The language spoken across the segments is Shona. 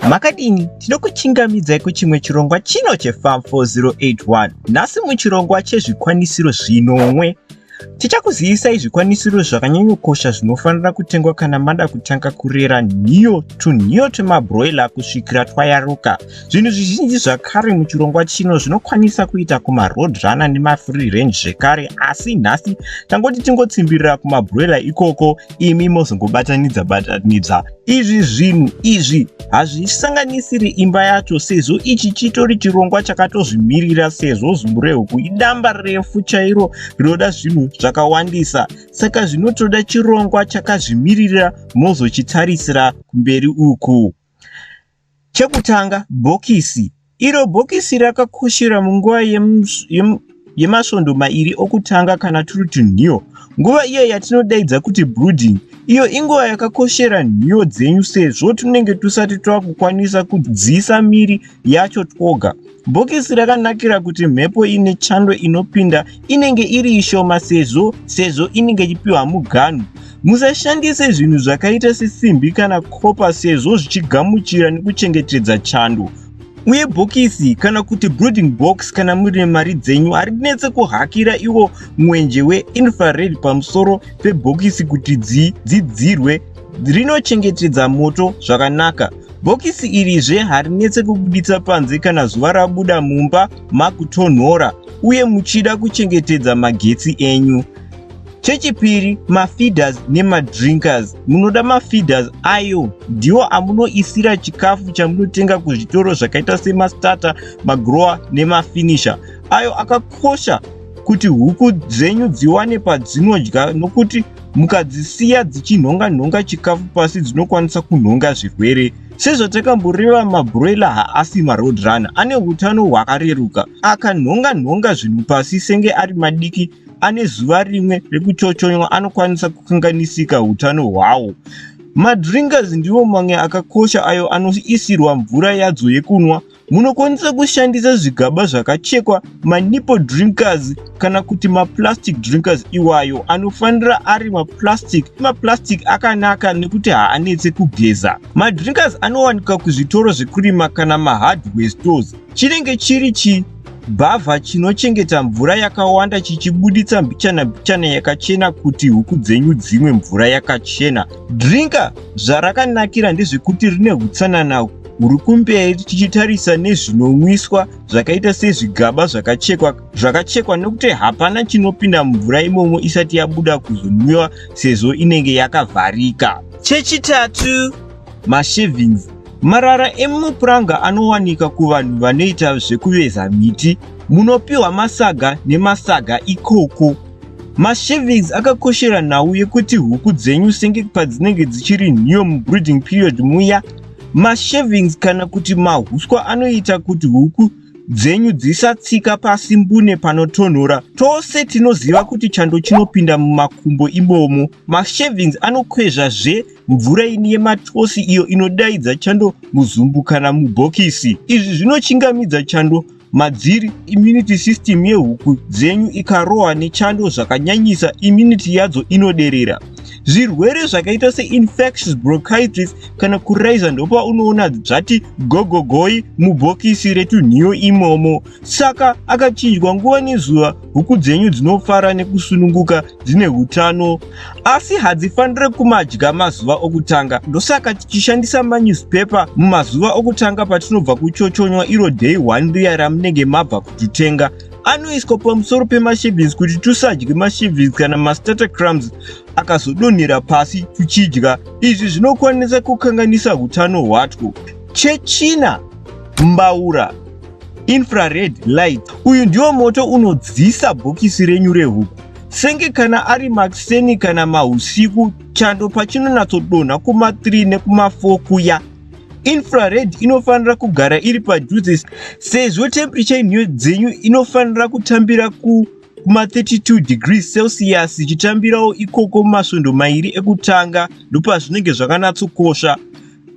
Makadini? Tinokuchingamidzai kuchimwe chirongwa chino cheFarm 4081. Nhasi muchirongwa chezvikwanisiro zvinomwe tichakuzivisai zvikwanisiro zvakanyanyokosha zvinofanira kutengwa kana mada kutanga kurera nhiyo tunhiyo twemabroiler kusvikira twayaruka. Zvinhu zvizhinji zvakare muchirongwa chino zvinokwanisa kuita kumaroad runner nemafree range zvekare, asi nhasi tangoti tingotsimbirira kumabroiler ikoko, imi mozongobatanidza batanidza. Izvi zvinhu izvi hazvisanganisiri imba yacho, sezvo ichi chitori chirongwa chakatozvimirira, sezvo zumbu rehuku idamba refu chairo rinoda zvinhu zvakawandisa, saka zvinotoda chirongwa chakazvimirira mozochitarisira kumberi uku. Chekutanga, bhokisi. Iro bhokisi rakakoshera munguva yemasvondo mairi okutanga kana turi tunhiyo, nguva iyo yatinodaidza kuti brooding. Iyo inguva yakakoshera nhiyo dzenyu sezvo tunenge tusati twakukwanisa kudziisa miri yacho twoga. Bhokisi rakanakira kuti mhepo ine chando inopinda inenge iri ishoma sezvo inenge ichipiwa muganhu. Musashandise zvinhu zvakaita sesimbi kana kopa sezvo zvichigamuchira nekuchengetedza chando. Uye bhokisi kana kuti brooding box kana muri mari dzenyu harinetse kuhakira iwo mwenje weinfrared pamusoro pebhokisi kuti dzidzirwe, rinochengetedza moto zvakanaka. Bhokisi irizve harinetse kubuditsa panze kana zuva rabuda mumba makutonhora uye muchida kuchengetedza magetsi enyu. Chechipiri, mafeeders nemadrinkers. Munoda mafeeders ayo ndiwo amunoisira chikafu chamunotenga kuzvitoro zvakaita semastarter, magrower nemafinisher. Ayo akakosha kuti huku dzenyu dziwane padzinodya, nokuti mukadzisiya dzichinhonga-nhonga chikafu pasi dzinokwanisa kunhonga zvirwere. Sezvatakamboreva, mabroiler haasi maroad runner, ane utano hwakareruka. Akanhonga-nhonga zvinhu pasi senge ari madiki ane zuva rimwe rekuchochonywa anokwanisa kukanganisika utano hwawo. Madrinkers ndiwo mamwe akakosha ayo anoisirwa mvura yadzo yekunwa. Munokwanisa kushandisa zvigaba zvakachekwa, manipple drinkers kana kuti maplastic drinkers. Iwayo anofanira ari maplastic. Maplastic akanaka nekuti haanetse kugeza. Madrinkers anowanikwa kuzvitoro zvekurima kana mahardware stores. Chinenge chiri chibhavha chinochengeta mvura yakawanda chichibuditsa mbichana mbichana yakachena kuti huku dzenyu dzimwe mvura yakachena. Drinker zvarakanakira ndezvekuti rine utsanana huri kumberi tichitarisa nezvinonwiswa zvakaita sezvigaba zvakachekwa nekuti hapana chinopinda mumvura imomo isati yabuda kuzonwiwa sezvo inenge yakavharika. Chechitatu, mashavings. Marara emupuranga anowanika kuvanhu vanoita zvekuveza miti. Munopiwa masaga nemasaga ikoko. Mashavings akakoshera nhau yekuti huku dzenyu senge padzinenge dzichiri nhiyo mubrooding period muya, mashavings kana kuti mahuswa anoita kuti huku dzenyu dzisatsika pasi mbune panotonhora. Tose tinoziva kuti chando chinopinda mumakumbo imomo. Mashavings anokwezvazve mvura ini yematosi iyo inodaidza chando muzumbu kana mubhokisi. Izvi zvinochingamidza chando madziri. Immunity system yehuku dzenyu ikarohwa nechando zvakanyanyisa, immunity yadzo inoderera. Zvirwere zvakaita seinfectious bronchitis kana kuraiza ndopaunoona zvati gogogoi mubhokisi retunhiyo imomo. Saka akachinjwa nguva nezuva, huku dzenyu dzinofara nekusununguka dzine utano, asi hadzifaniri kumadya mazuva okutanga. Ndosaka tichishandisa manewspaper mumazuva okutanga patinobva kuchochonywa, iro day 1 riya ramunenge mabva kututenga. Anoiswa pamusoro pemashavings kuti tusadye mashavings kana mastarter crumbs akazodonhera pasi tuchidya. Izvi zvinokwanisa kukanganisa utano hwatwo. Chechina, mbaura, infrared light. Uyu ndiwo moto unodzisa bhokisi renyu rehuku. Senge kana ari makuseni kana mahusiku, chando pachinonyatsodonha kuma3 nekuma4 kuya, infrared inofanira kugara iri padhuze sezvo temperature yenhiyo dzenyu inofanira kutambira kuma 32 degrees Celsius, ichitambirawo ikoko mumasvondo mairi ekutanga. Ndopazvinenge zvakanatsokosha.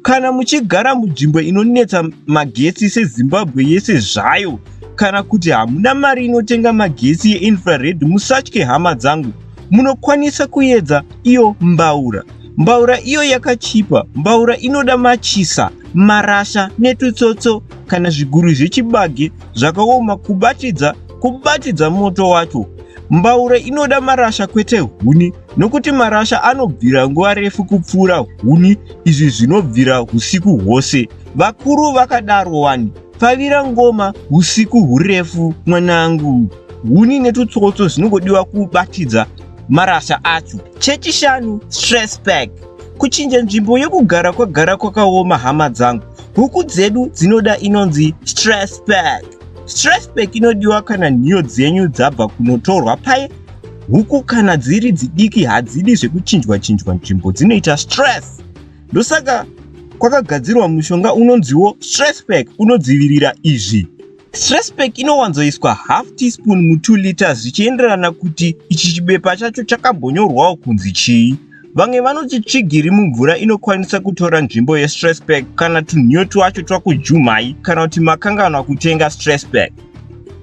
Kana muchigara munzvimbo inonetsa magetsi seZimbabwe yese zvayo, kana kuti hamuna mari inotenga magetsi yeinfrared, musatye hama dzangu, munokwanisa kuedza iyo mbaura. Mbaura iyo yakachipa. Mbaura inoda machisa. marasha netutsotso kana zviguru zvechibage zvakaoma kubatidza kubatidza moto wacho. Mbaura inoda marasha kwete huni nokuti marasha anobvira nguva refu kupfuura huni izvi zvinobvira usiku hwose. Vakuru vakadaro wani. Pfavira ngoma usiku hurefu mwanangu. Huni netutsotso zvinongodiwa kubatidza marasha acho. Chechishanu, stress pack. Kuchinja nzvimbo yekugara kwagara kwakaoma hama dzangu. Huku dzedu dzinoda inonzi stress pack. Stress pack inodiwa kana nhiyo dzenyu dzabva kunotorwa paye. Huku kana dziri dzidiki hadzidi zvekuchinjwa chinjwa nzvimbo dzinoita stress. Ndosaka kwakagadzirwa mushonga unonziwo stress pack unodzivirira izvi. Stress pack inowanzoiswa half teaspoon mu 2 liters zvichienderana kuti ichi chibepa chacho chakambonyorwawo kunzi chii. Vamwe vanoti tsvigiri mumvura inokwanisa kutora nzvimbo yestress pack kana tunhiyo twacho twakujumhai kana kuti makanganwa kutenga stress pack.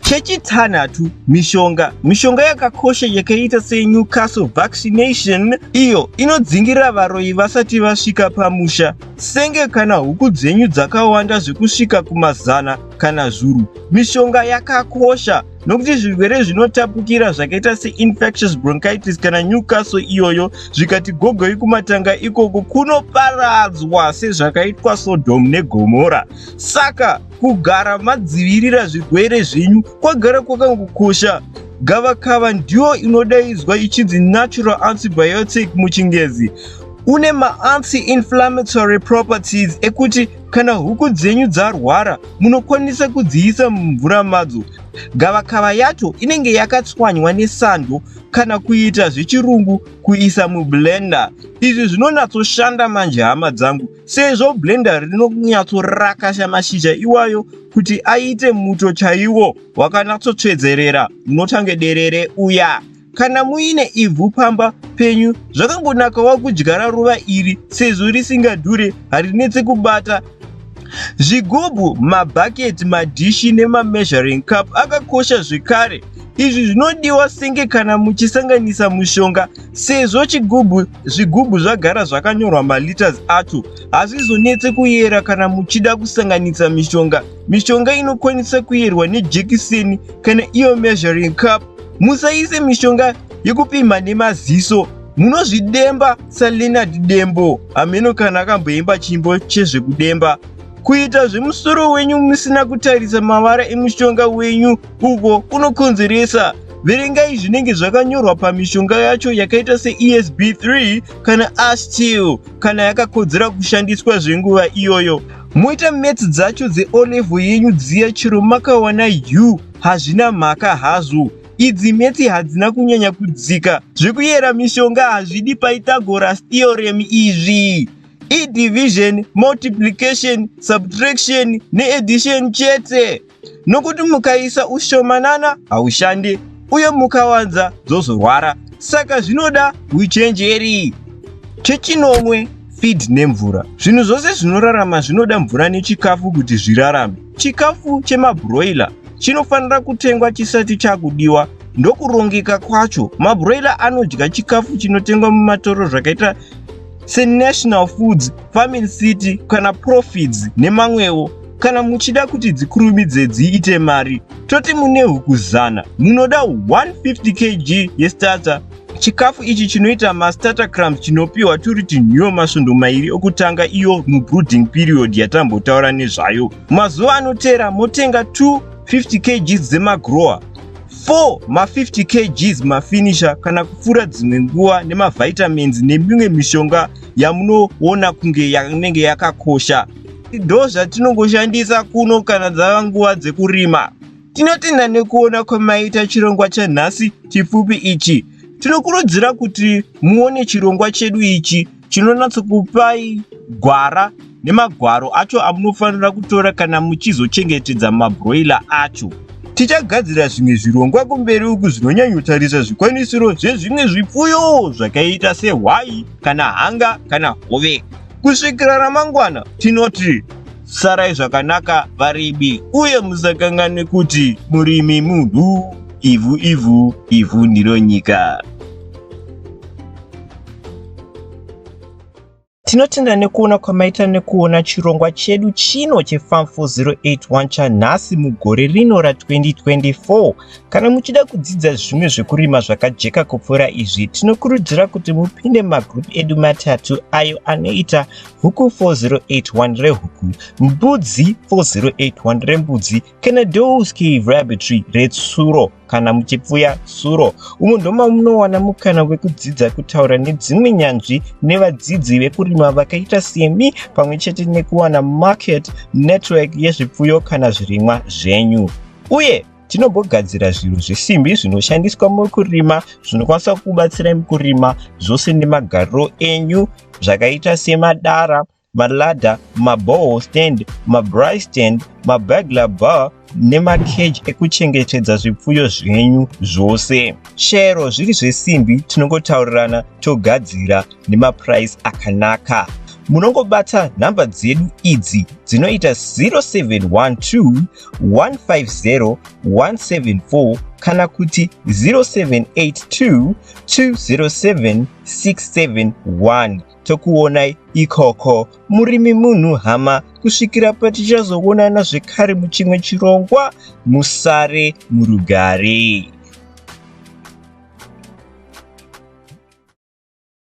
Chechitanhatu, mishonga. Mishonga yakakosha yakaita seNewcastle vaccination iyo inodzingirira varoyi vasati vasvika pamusha. Senge kana huku dzenyu dzakawanda zvekusvika kumazana kana zvuru. Mishonga yakakosha nokuti zvirwere zvinotapukira zvakaita seinfectious bronchitis kana Newcastle iyoyo zvikati gogoi kumatanga ikoko kunoparadzwa sezvakaitwa Sodom neGomora. Saka kugara madzivirira zvirwere zvenyu kwagara kwakangokosha. Gavakava ndiyo inodaidzwa ichinzi natural antibiotic muchingezi. Une maanti-inflammatory properties ekuti kana huku dzenyu dzarwara munokwanisa kudziisa mumvura madzo. Gavakava yacho inenge yakatswanywa nesando kana kuita zvechirungu kuisa mublender. Izvi zvinonatsoshanda manje hama dzangu sezvo blender rinonyatsorakasha mashizha iwayo kuti aite muto chaiwo wakanatsotsvedzerera unotange derere uya. Kana muine ivhu pamba penyu zvakangonakawo kudyara ruva iri sezvo risingadhure harinetse kubata. Zvigubhu, mabhaketi, madhishi nemameasuring cup akakosha zvekare. Izvi zvinodiwa senge kana muchisanganisa mushonga sezvo chigubhu zvigubhu zvagara zvakanyorwa maliters acho hazvizonetse kuyera kana muchida kusanganisa mishonga. Mishonga inokwanisa kuyerwa nejekiseni kana iyo measuring cup. Musaise mishonga yekupima nemaziso munozvidemba saLeonard Dembo hameno kana akamboimba chimbo chezvekudemba. Kuita zvemusoro wenyu musina kutarisa mavara emushonga wenyu uko kunokonzeresa. Verengai zvinenge zvakanyorwa pamishonga yacho yakaita seESB3 kana Astil kana yakakodzera kushandiswa zvenguva iyoyo. Moita maths dzacho dzeO-level yenyu dziya chero makawana U hazvina mhaka hazvo. Idzi maths hadzina kunyanya kudzika. Zvekuyera mishonga hazvidi Pythagoras theorem izvi. Idivision, multiplication, subtraction neaddition chete. Nokuti mukaisa ushomanana haushande uye mukawanza dzozorwara. Saka zvinoda uchenjeri. Chechinomwe, feed nemvura. Zvinhu zvose zvinorarama zvinoda mvura nechikafu kuti zvirarame. Chikafu chemabroiler chinofanira kutengwa chisati chakudiwa ndokurongeka kwacho. Mabroiler anodya chikafu chinotengwa mumatoro zvakaita seNational Foods, Farming City kana Profits nemamwewo. Kana muchida kuti dzikurumidze dziite mari, toti mune huku zana, munoda 150 kg yestarter. Chikafu ichi chinoita mastarter crumbs chinopiwa turi tinhiyo masvondo mairi okutanga iyo mubrooding period yatambotaura nezvayo. Mazuva anoteera motenga 2 50 kg dzemagrower, 4 ma50 kgs mafinisher kana kupfuura dzimwe nguva nemavitamins nemimwe mishonga yamunoona kunge yanenge yakakosha. Ndo zvatinongoshandisa kuno kana dzava nguva dzekurima. Tinotenda nekuona kwamaita chirongwa chanhasi chipfupi ichi. Tinokurudzira kuti muone chirongwa chedu ichi chinonatsokupai gwara nemagwaro acho amunofanira kutora kana muchizochengetedza mabroiler acho. Tichagadzira zvimwe zvirongwa kumberi uku zvinonyanyotarisa zvikwanisiro zvezvimwe zvipfuyo zvakaita sehwai kana hanga kana hove. Kusvikira ramangwana tinoti sarai zvakanaka varimi uye musakanganwe kuti murimi munhu, ivhu ivhu, ivhu ndiro nyika. Tinotenda nekuona kwamaita nekuona chirongwa chedu chino cheFarm 4081 chanhasi mugore rino ra2024. Kana muchida kudzidza zvimwe zvekurima zvakajeka kupfuura izvi, tinokurudzira kuti mupinde mumagroup edu matatu ayo anoita huku 4081 rehuku, mbudzi 4081 rembudzi kana Doe's Cave Rabbitry retsuro kana muchipfuya tsuro. Umu ndomamunowana mukana wekudzidza kutaura nedzimwe nyanzvi nevadzidzi vekurima vakaita semi pamwe chete nekuwana market network yezvipfuyo kana zvirimwa zvenyu. Uye tinombogadzira zviro zvesimbi zvinoshandiswa mukurima zvinokwanisa kubatsirai mukurima zvose nemagariro enyu zvakaita semadara, maladder, maborehole stand, mabraai stand, maburglar bar nemakeji ekuchengetedza zvipfuyo zvenyu zvose. Chero zviri zvesimbi tinongotaurirana togadzira nemapuraisi akanaka. Munongobata nhamba dzedu idzi dzinoita 0712 150 174 kana kuti 0782 207 671. Tokuonai ikoko. Murimi munhu hama, kusvikira patichazoonana zvekare muchimwe chirongwa, musare murugare.